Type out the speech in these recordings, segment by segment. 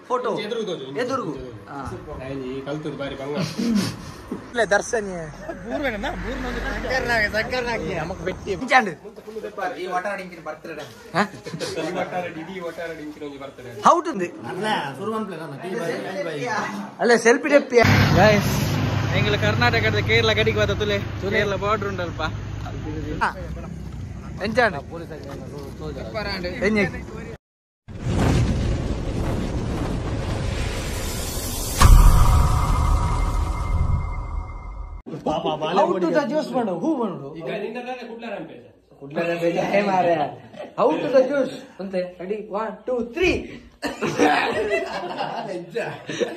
Photo ಎದುರುಗು ಕಲ್ತದ ಬಾರಿ ಬಂಗ ಇಲ್ಲ ದರ್ಶನ ನಮಕ್ ಬೆಟ್ಟಿ ಈ ವಟಾರ ಇಂಚಿನ ಬರ್ತಡೆ ಈ ವಟಾರ ಇಡೀ ವಟಾರ ಇಂಚಿನ ಒಂಜಿ ಬರ್ತಡೆ ಹೌದು ಅಲ್ಲ ಸೆಲ್ಫಿ ಡೆಪ್ಪಿ ಗೈಸ್ ಎಂಗಲ ಕರ್ನಾಟಕದ ಕೇರಳ ಗಡಿಗೆ ಬತ್ತ ತುಲೆ ಕೇರಳ ಬಾರ್ಡರ್ ಉಂಟಲ್ಪ ಎಂಚಾಂಡ್ ಎಂಜೆ How to the juice manu? Who manu? ಕುಡ್ಲರ hey ಮಾರೆ. How to the juice? ಅಂತೆ ready 1 2 3.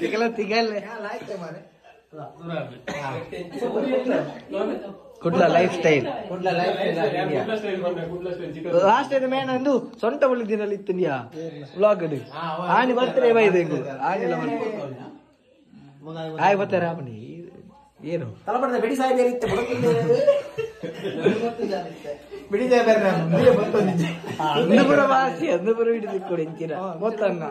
ತಿಗಲ ತಿಗಲ. Kudla lifestyle. Last time man ಅಂದು ಸೊಂಟ ಬಳಿದಿನಲ್ಲಿ ಇತ್ತಿನಿಯಾ ವ್ಲಾಗ್ ಅದು. ಆನಿ ಬರ್ತಾರೆ ಬೈದೆ ಇಂಗು. ಆನಿಲ್ಲ ಬರ್ತಾರೆ. ಆಯ್ ಬರ್ತಾರೆ ಆಪನಿ. ಏನು ತಲಪಡದ ಬೆಡಿ ಸಾಹೇಬ್ ಇತ್ತು ಬಿಡಿ ಸಾಹೇಬ್ ಅಂದುಪುರ ಭಾಷೆ ಅಂದುಪುರ ಹಿಡಿದು ಕೊಡಿ ಇಂಚಿನ ಗೊತ್ತನ್ನ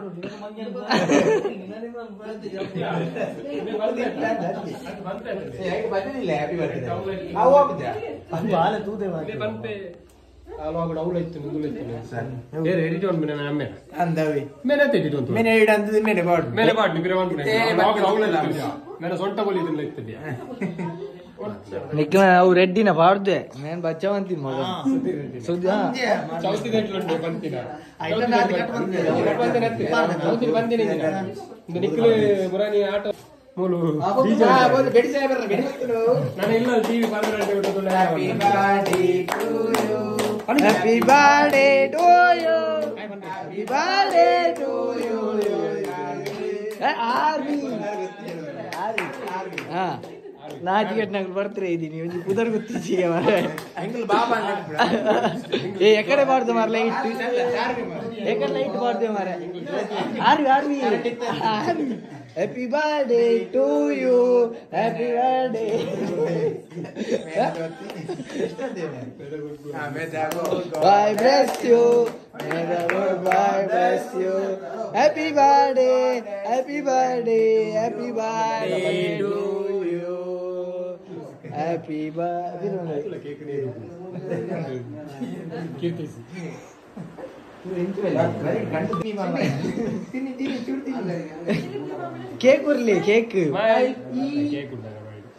ನಿಕ್ಲ ಅವು ರೆಡ್ಡಿನ ಪಾಡ್ದೆ ಮೇನ್ ಬಚ್ಚವಂತಿ ಮಗ ಸುದ್ದಿ Happy birthday to you. Happy birthday to you. Army. ಹಾ ನಾಚಿಕೆಟ್ ನಂಗೆ ಬರ್ತಾರೆ ಇದ್ದೀನಿ ಒಂಜಿ ಪುದರ್ ಗುತ್ತಿಜಿಗೆ ಮಾರ್ರೆ. ಏ ಎಕಡೆ ಬಾರ್ದು ಮಾರ ಲೈಟ್ ಎಕಡೆ ಲೈಟ್ ಬಾರ್ದೆ ಮಾರೆ. Army army army. Happy birthday to you. Happy birthday. God bless you. May the Lord God bless you. Happy birthday. Happy birthday. Happy birthday to you. Happy birthday. Cake ಉರ್ಲಿ cake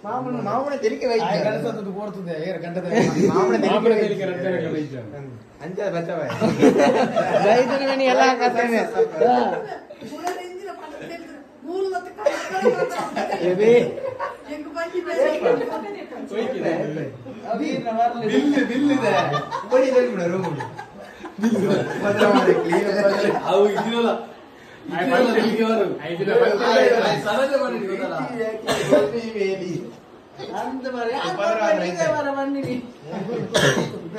ಮಾಮೂನ ತೆಲಿಕೆ ಎಲ್ಲ ಹಾಕತ್ತೇನೆ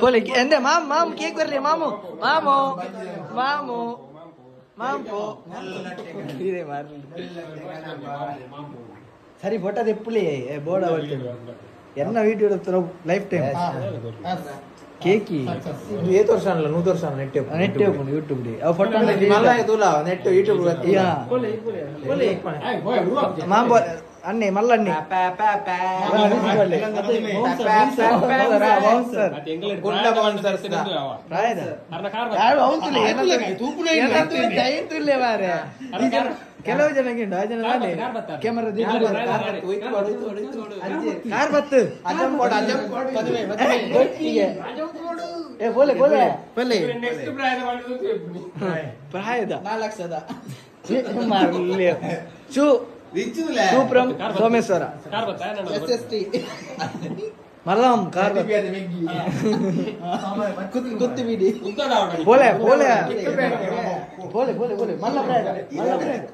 ಪೋಲೆ ಎಂದೆ ma'am ma'am cake ಬರ್ಲಿ ಮಾಮು ಮಾಮು ಮಾಮು ಮಾಂಪು ಇದೆ ಮಾರ್ಲಿ ಸರಿ photo ತೆಪ್ಪುಲಿ board ಬರ್ತೇನೆ ಎನ್ನ video life time cakey ಏತ್ ವರ್ಷ ಅಲ್ಲ 100 ವರ್ಷ ನೆಟ್ ನೆಟ್ ಓಪನ್ ಯೂಟ್ಯೂಬ್ ಡಿ ಅವ ಫೋಟೋ ನೆಟ್ ಯೂಟ್ಯೂಬ್ ಯಾ ಮಾಂಬ ಅನ್ನೆ ಮಲ್ಲಣ್ಣೆ ಕೆಲವು ಜನಕ್ಕೆ ಉಂಟು ಆ ಜನ ಕ್ಯಾಮರಾ ಕಾರ್ ಬತ್ತು ಬೋಲೆ ಬೋಲೆ ಪ್ರಾಯದ ಚೂ ಸೂಪ್ರಂ ಸೋಮೇಶ್ವರ ಮಲ್ಲಂ ಕಾರ್ ಬೋಲೆ ಬೋಲೆ ಬೋಲೆ ಬೋಲೆ ಬೋಲೆ ಮಲ್ಲ ಪ್ರಾಯದ ಮಲ್ಲ ಪ್ರಾಯದ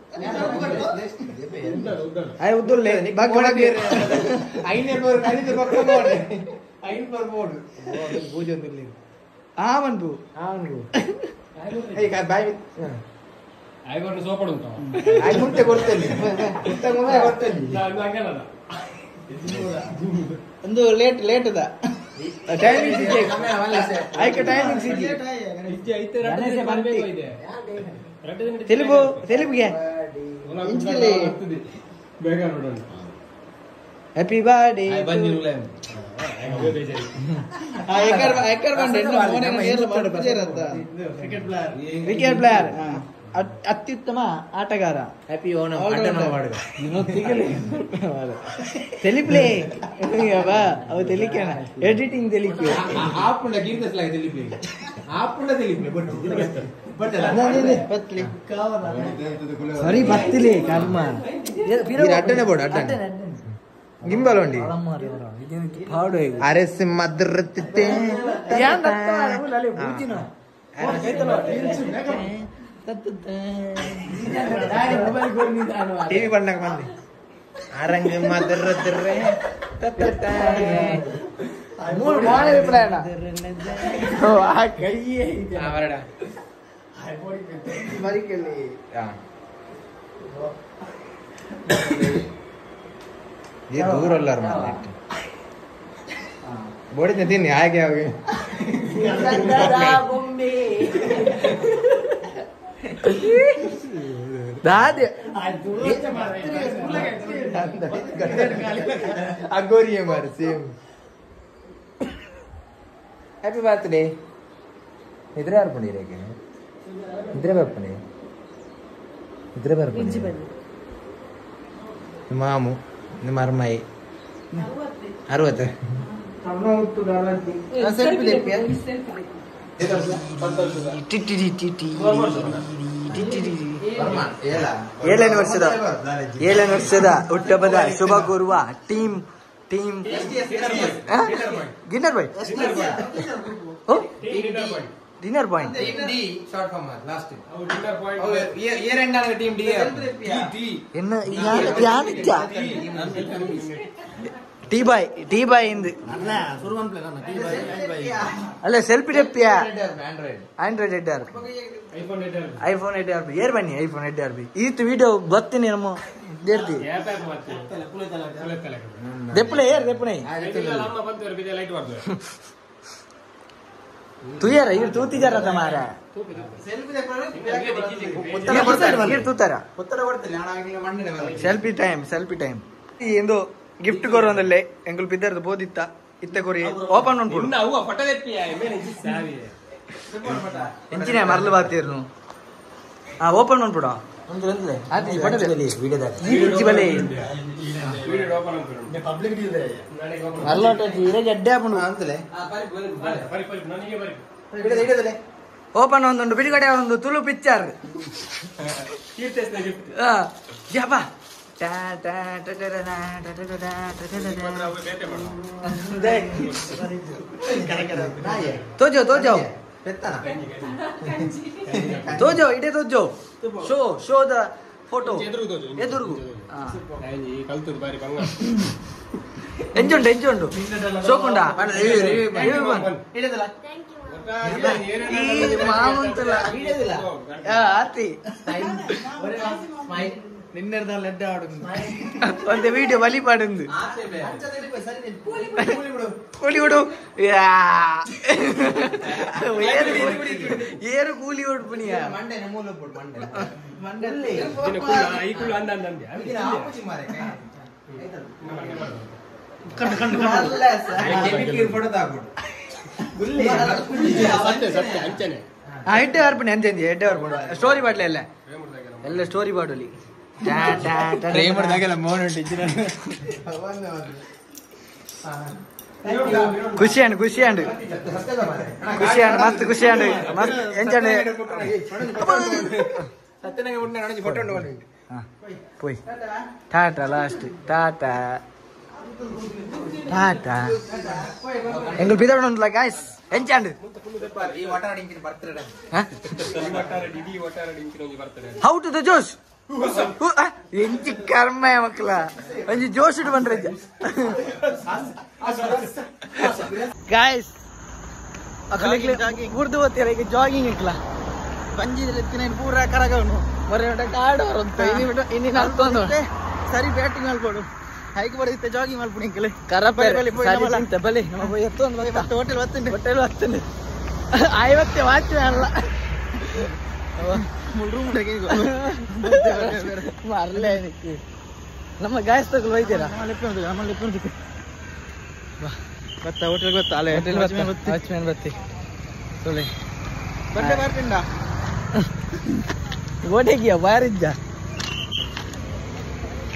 ಆಯ್ ಉದ್ದುರ್ಲೆ ಬಾಕಿ ಬಾಕಿ ಆ ಮನ್ಪು ಒಂದು ಲೇಟ್ ಲೇಟ್ ಅದ ಟೈಮಿಂಗ್ಸ್ ಇದೆ ಆಯ್ಕೆ ಟೈಮಿಂಗ್ಸ್ ಇದೆ ತೆಲುಗು ತೆಲುಗುಗೆ ಬೇಗ ನೋಡೋಣ. Happy birthday. Cricket player, ಅತ್ಯುತ್ತಮ ಆಟಗಾರ. ಹ್ಯಾಪಿ ಓಣಂ. ತೆಲಿಪ್ಲೇ ಅವು ತೆಲಿಕೇನ ಎಡಿಟಿಂಗ್ ತೆಲಿಕೆ ಆಪುಂಡ ಕೀರ್ತಸ್ಲಾಗ ತೆಲಿಪ್ಲೇ ಆಪುಂಡ ತೆಲಿಪ್ಲೇ ಸರಿ ಬತ್ತಿಲೆ ಕರ್ಮ. ಅಡ್ಡನೆ ಬೋಡು ಅಡ್ಡನೆ ಗಿಂಬಲ್ ಉಂಡಿ ಅರೆಸ್ ಮದ್ರತ್ತೆ ಟಿವಿ ಬಣ್ಣಕ್ಕೆ ಬಂದಿ ಅರಂಗ ಮದ್ರದ್ರೆ ಮೂರು ಮಾನೆ ಪ್ರಯಾಣ ಆ ಕೈಯೇ ಬರಡ ಮರಿಕಲ್ಲಿ. ये दूर अल्लार मार बोड़ी नहीं आया क्या होगी दादे अगोरी है मारे सेम. Happy birthday. निद्रे आर्पणी रे के निद्रे ಬರ್ಪಣಿ ನಿದ್ರೆ ಬರ್ಪಣಿ ಮಾಮು ನಿಮ್ಮ ಅರ್ಮಾಯಿ 60 ಏಳನೇ ವರ್ಷದ ಹುಟ್ಟಹಬ್ಬದ ಶುಭ ಕೋರುವ team team dinner boy dinner point என்ன ಟೀ ಬಾಯ್ ಟೀ ಬಾಯ್ ಇಂದು ಅಲ್ಲ ಸೆಲ್ಫಿ ಟೆಪ್ಪಿಯಾ Android 8R iPhone 8R air ಬನ್ನಿ ಐಫೋನ್ 8R ಈತ ವಿಡಿಯೋ ಬರ್ತೀನಿ ನಮ್ಮ ದೇರ್ತಿ ದೆಪ್ಪಲೆ ಏರ್ ದೆಪ್ಪನೆ ತುಯ್ಯಾರ ಇವ್ರು ತೂತಿದಾರ ಮಾರ ತೂತಾರ ಸೆಲ್ಫಿ ಟೈಮ್ ಸೆಲ್ಫಿ ಟೈಮ್ ಎಂದು ಗಿಫ್ಟ್ ಕೊರು ಒಂದಲ್ಲೇ ಎಂಗುಲ್ ಬಿದ್ದರ್ದು ಬೋದಿತ್ತ ಇತ್ತ ಕೊರಿ ಓಪನ್ ಉಂಟು ಎಂಚಿನ ಮರಲು ಬಾತಿರ್ನು ಹಾ ಓಪನ್ ಉಂಟು ಓಪನ್ ಒಂದುಂಟು ಬಿಡುಗಡೆ ಒಂದು ತುಳು ಪಿಕ್ಚರ್ ಯಬ್ಬಾ ತೋಜೋ ತೋಜೋ ತೋಜೋ ಇಡೇ ತೋಜೋ ಶೋ ಶೋ the photo ಎದುರುಗು ಎಂಜುಂಡು ಎಂಜುಂಡು ಶೋಕುಂಡ ಮಾಮಂತಲ್ಲ ಆತಿ ಒಂದು ವಿಡಿಯೋ ಬಲಿ ಪಾಡುಂದು ಕೂಲಿ ಬಿಡು ಏರು ಕೂಲಿ ಉಡ್ಪುನಿಯ ಎಡ್ಡೆ ಅರ್ಪಣೆ ಅಂಚೆ ಎಡ್ಡೆ ಅರ್ಪಣೆ ಸ್ಟೋರಿ ಪಾಡ್ಲೆ ಎಲ್ಲ ಎಲ್ಲ ಸ್ಟೋರಿ ಪಾಡಲಿ ಖುಷಿಯಾಂಡ್ ಖುಷಿಯಾಂಡ್ ಖುಷಿಯಾಂಡ್ ಮಸ್ತ್ ಖುಷಿಯಾಂಡ್ ಮಸ್ತ್ ಎಂಚಂಡ್ ಪೋಯ್ ಟಾಟಾ ಲಾಸ್ಟ್ ಟಾಟಾ ಟಾಟಾ ಎಂಗುಲ್ ಬಿದವಣ ಗಾಯ್ಸ್ ಎಂಚಂಡ್ how to the ಜೋಶ್ ಎಂಚಿ ಕರ್ಮ ಮಕ್ಕಳ ಒಂಜಿ ಜೋಶ್ ಇಟ್ಟು ಬಂದ್ರೆ ಗಾಯ್ಸ್ ಉರ್ದು ಓದ್ತೀರ ಈಗ ಜಾಗಿಂಗ್ ಇಕ್ಲ ಬಂಜಿದ್ರೆ ಪೂರ ಕರಗವನು ಮೊರೆ ಕಾಡು ಇನ್ನಿನ ಅಲ್ತೊಂದು ಸರಿ ಬ್ಯಾಟಿಂಗ್ ಮಲ್ಪಡು ಹೈಕ್ ಬಡಿತ್ತೆ ಜಾಗಿಂಗ್ ಮಲ್ಪಡು ಇಂಕಲೆ ಕರಪೆ ಬಲೆ ನಮ್ಮ ಪೋಯಿ ಎತ್ತೊಂದು ಮತ್ತೆ ಹೋಟೆಲ್ ಬತ್ತುಂಡು ಹೋಟೆಲ್ ಬತ್ತುಂಡು ಐವತ್ತೆ ವಾಚ್ ಅಲ್ಲ. ಮರ್ಲೆ ನಮ್ಮ ಗಾಯಸ್ ತಗೊಳ್ಳು ಹೋಯ್ತೀರಾ ಬತ್ತ ಹೋಟೆಲ್ ಗೊತ್ತಾ ಅಲ್ಲೇ ವಾಚ್ಮ್ಯಾನ್ ಬತ್ತಿ ತೊಲೆ ಬಂಡೆ ಬರ್ತಿಂದ ಓಟೆಗಿಯ ಬಾರಿಜ್ಜ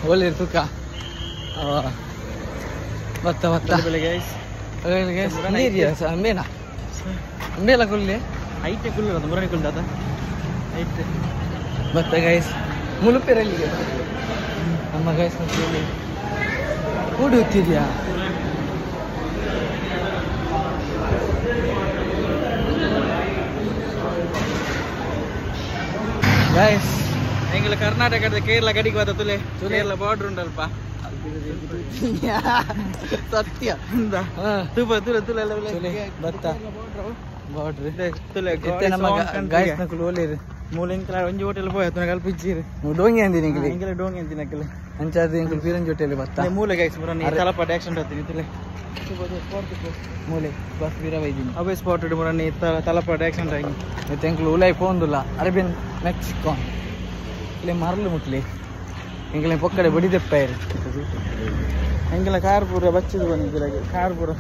ಓಲಿ ಸುಖ ಬತ್ತ ಬತ್ತ ಗೈಸ್ ಅಂಬೇನಾ ಅಂಬೇಲ ಕುಲ್ಲಿ ಐಟೆ ಕುಲ್ಲು ಅದು ಮುರಣಿ ಕುಲ್ಲು ಅದ ಐಟೆ ಬತ್ತ ಗೈಸ್ ಮುಲುಪೇರಲ್ಲಿಗೆ ನಮ್ಮ ಗೈಸ್ ಕೂಡುತ್ತಿದ್ಯಾ ಗೈಸ್ ಎಂಗಲ ಕರ್ನಾಟಕದ ಕೇರಳ ಗಡಿಗೆ ಬತ್ತ ತುಲೆ ಕೇರಳ ಬಾರ್ಡರ್ ಉಂಟಲ್ಪ ಸತ್ಯ ತುಪ ತುಲೆ ತುಲೆ ತುಲೆ ಬತ್ತ ಬಾರ್ಡರ್ ತುಲೆ ಇತ್ತೆ ನಮ್ಮ ಗಾಯ್ಸ್ ನಕುಲು ಓಲೇರು ಮೂಲಿಂಕಲ ಒಂಜಿ ಹೋಟೆಲ್ ಪೋಯ ತುನ ಕಲ್ಪಿಜ್ಜಿರು ಡೋಂಗಿ ಅಂದಿನಿ ಎಂಕಲೆ ಎಂಕಲ ಡೋಂಗಿ ಅಂದಿನಿ ಅಕಲೆ ಅಂಚಾದ ಎಂಕುಲು ಪೀರಂಜಿ ಹೋಟೆಲ್ ಬತ್ತ ಮೂಲೆ ಗೈಸ್ ಮುರನಿ ತಲಪಾಟ ಆಕ್ಸಿಡೆಂಟ್ ಆತೀನಿ ತುಲೆ ಮೂಲೆ ಬಸ್ ಬೀರ ಬೈದಿನಿ ಅವೇ ಸ್ಪಾಟ್ ಮುರನಿ ತಲಪಾಟ ಆಕ್ಸಿಡೆಂಟ್ ಆಗಿ ಮತ್ತೆ ಎಂಕುಲು ಉಲಾಯ್ ಪೋಂದುಲ್ಲ ಅರೇಬಿಯನ್ ಮೆಕ್ಸಿಕಾನ್ ಇಲ್ಲಿ ಮರಲು ಮುಟ್ಲಿ ಎಂಕಲೆ ಪೊಕ್ಕಡೆ ಬಡಿದೆಪ್ಪಾಯಿರು ಎಂಕಲ ಕಾರ್ ಪೂರ ಬಚ್ಚಿದು ಬಂದಿಲ್ಲ ಕಾರ್ ಪೂರ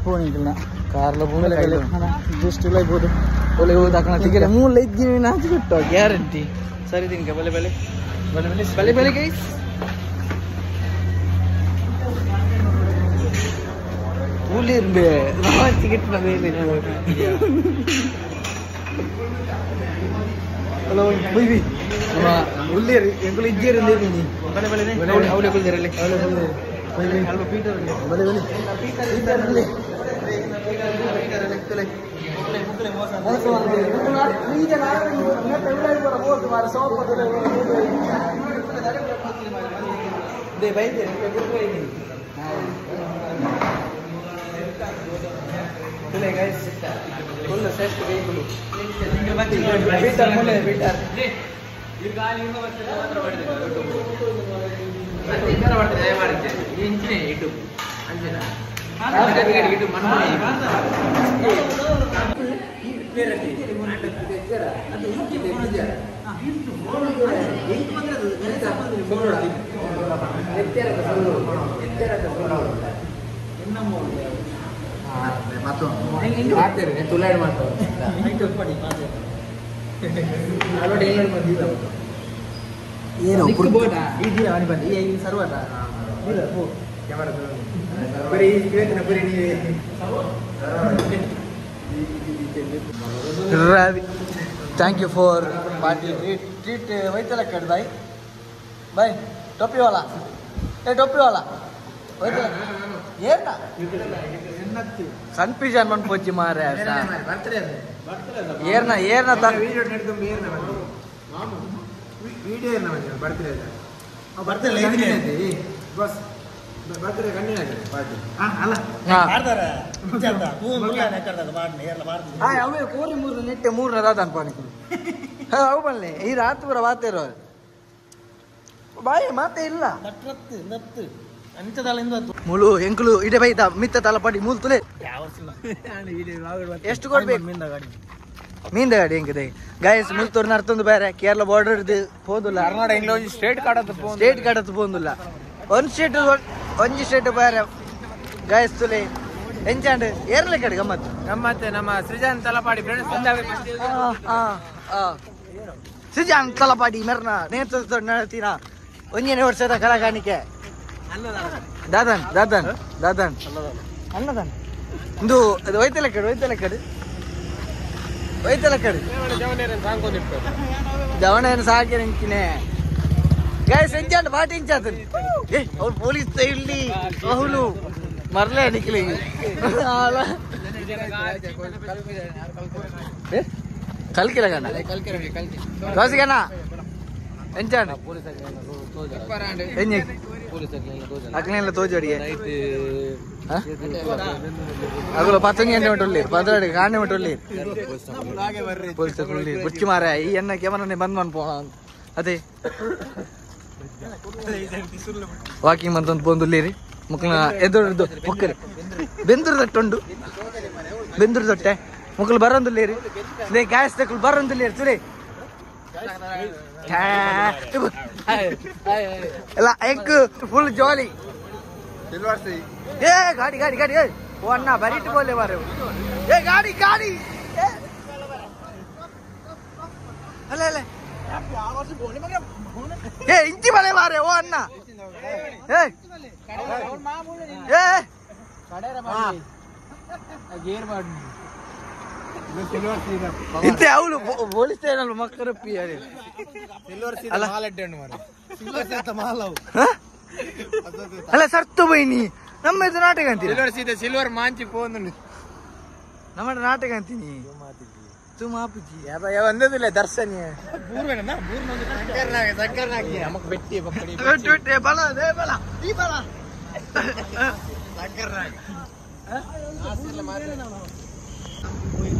ಫೋನ್ ಕಾರ್ಲ ಪೂರ ಜಸ್ಟ್ ಉಲೈಬೋದು ಒಲೆ ಹೋದಾಕಣ ತಿಗರೆ ಮೂಲೆ ಇದ್ದೀನಿ ನಾಚಿ ಬಿಟ್ಟು ಗ್ಯಾರಂಟಿ ಸರಿ ತಿನ್ಕ ಬಲೆ ಬಲೆ ಬಲೆ ಬಲೆ ಬಲೆ ಬಲೆ ಗೈಸ್ ಕೂಲಿರ್ಬೆ ಟಿಕೆಟ್ ಮೇಲೆ ಹಲೋ ಬೈಬಿ ನಮ್ಮ ಉಲ್ಲೇರಿ ಎಂಕುಲು ಇಜ್ಜೇರು ನೀನಿ ಬಲೆ ಬಲೆ ಅವಳೆ ಕುಲ್ದಿರಲಿ ಅವಳೆ ಕುಲ್ದಿರು ಬೈಬಿ ಅಲ್ಪ ಪೀಟರ್ ಬಲೆ ಬಲೆ ಪೀಟರ್ ಅಲ್ಲಿ Ravi, thank you for party treat. Treat Vaitla कर भाई, भाई टोपी वाला, ए टोपी वाला, वैतला ये ना कन्फ्यूजन मन पोची मारे ऐसा ये ना तक वीडियो नेट तुम ये ना वीडियो ना बर्थडे बर्थडे बस बर्थडे कन्या पार्टी हां ಅಲ್ಲ ಮಾಡ್ತಾರ ಚಂದ ಮೂರ್ಲ ನೆಕ್ಕರ್ದ ಮಾಡ್ನಿ ಎಲ್ಲ ಮಾಡ್ತೀನಿ ಆ ಅವೇ ಕೋರಿ ಮೂರು ನೆಟ್ಟೆ ಮೂರನ ದಾದ ಅನ್ಪಾನಿಕು ಹಾ ಅವು ಬಲ್ಲೆ ಈ ರಾತ್ರಿ ಪೂರ ವಾತೇರೋ ಬಾಯಿ ಮಾತೇ ಇಲ್ಲ ನಟ್ರತ್ತು ನತ್ತು ಅಂಚದಾಳಿಂದ ಮುಳು ಎಂಕುಲು ಇಡೆ ಬೈದ ಮಿತ್ತ ತಲಪಾಡಿ ಮೂಲ್ ತುಲೆ ಎಷ್ಟು ಕೊಡ್ಬೇಕು ಮೀಂದ ಗಾಡಿ ಹೆಂಗಿದೆ ಗಾಯಸ್ ಮುಲ್ತೂರ್ ನರ್ತೊಂದು ಬೇರೆ ಕೇರಳ ಬಾರ್ಡರ್ ಪೋದುಲ್ಲ ಕರ್ನಾಟಕ ಸ್ಟೇಟ್ ಕಾಡತ್ತ ಸ್ಟೇಟ್ ಕಾಡತ್ತು ಪೋಂದುಲ್ಲ ಒಂದು ಸ್ಟೇಟ್ ಒಂಜಿ ಸ್ಟೇಟ್ ಬೇರೆ ಗಾಯಸ್ ತುಲೆ ಎಂಚಾಂಡ್ ಏರ್ಲೆ ಕಡೆ ಗಮ್ಮತ್ತು ಗಮ್ಮತ್ತೆ ನಮ್ಮ ಸೃಜನ್ ತಲಪಾಡಿ ಫ್ರೆಂಡ್ಸ್ ಸೃಜನ್ ತಲಪಾಡಿ ಮೆರ್ನ ನೇತೃತ್ವ ನಡತಿನ ಒಂದನೇ ವರ್ಷದ ಕಲಾಕಾಣಿಕೆ ದಾದನ್ ದಾದನ್ ದಾದನ್ ಅನ್ನದಾನ್ ಇಂದು ಅದು ಒಯ್ತಲೆ ಕಡೆ ಒಯ್ತಲೆ ಕಡೆ ಒಯ್ತಲೆ ಕಡೆ ಜವಣೇನು ಸಾಕೆ ನಿಂಕಿನೇ ಗಾಯಸ್ ಎಂಚಾಂಡ್ ಬಾಟಿ ಇಂಚಾತನ್ ಏ ಅವ್ರು ಪೊಲೀಸ್ ಇಲ್ಲಿ ಅವನು ಮರಲೇ ನಿಕ್ಲಿ ಕಲ್ಕಿರ ಗಣ ಕೌಸಿಗಣ ಎಂಚಾಂಡ್ ಎಂಜೆ ಅಕ್ನೆಲ್ಲ ತೋಜೋಡಿಗೆ ಅಗುಲ ಪತ್ತೊಂಜಿ ಗಂಟೆ ಮಟ್ಟ ಪದ್ರಾಡಿ ಕಾಣೆ ಮಟ್ಟ ಪೊಲೀಸ್ ಬುಚ್ಚಿ ಮಾರ ಈ ಎನ್ನ ಕ್ಯಾಮರಾನೆ ಬಂದ್ ಮನ್ಪೋಣ ಅದೇ ವಾಕಿಂಗ್ ಮಂತೊಂದು ಪೋಂದುಲ್ಲೇರಿ ಮುಕ್ಲ ಎದುರು ಪೊಕ್ಕರಿ ಬೆಂದೂರು ದಟ್ಟುಂಡು ಬೆಂದೂರು ದೊಟ್ಟೆ ಮುಕ್ಲು ಬರೋಂದುಲ್ಲೇರಿ ಲೇ ಗ್ಯಾಸ್ ತಕ್ಕಲು ಬರೋಂದುಲ್ಲೇರಿ ತುಲೆ ಅಲ್ಲ ಎಂಕ್ ಫುಲ್ ಜಾಲಿ. ಏ ಗಾಡಿ ಗಾಡಿ ಗಾಡಿ, ಏ ಓ ಅಣ್ಣ ಬರೀಟ್ ಬೋಲೆ ಬಾರೆ. ಏ ಗಾಡಿ ಗಾಡಿ, ಅಲ್ಲ ಅಲ್ಲ, ಏ ಇಂಚಿ ಬಲೆ ಬಾರೆ. ಓ ಅಣ್ಣ, ಏ ಏ ಇತ್ತೆ ಅವಳು ಪೊಲೀಸ್ ಸ್ಟೇಷನ್ ಮಕ್ಕಳ ಪಿ ಅಲ್ಲ ಸರ್ತು ಬೈನಿ. ನಮ್ಮ ಇದು ನಾಟಕ ಅಂತೀನಿ, ಸಿಲ್ವರ್ ಮಾಂಚಿ ಫೋನ್. ನಮ್ಮ ನಾಟಕ ಅಂತೀನಿ ತುಮಾಪುಜಿ ಒಂದಿಲ್ಲ ದರ್ಶನ್ ಬಲ ಬಲ ಈ ಬಲ.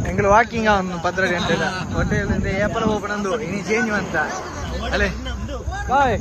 ಎಂಗಳು ವಾಕಿಂಗ್ ಅವನು 10 ಗಂಟೆ ಹೋಟೆಲ್ ಏಪಲ ಓಪನ್ ಅಂದು ಇನಿ ಚೇಂಜ್ ಅಂತ ಅಲ್ಲೇ. ಬಾಯ್.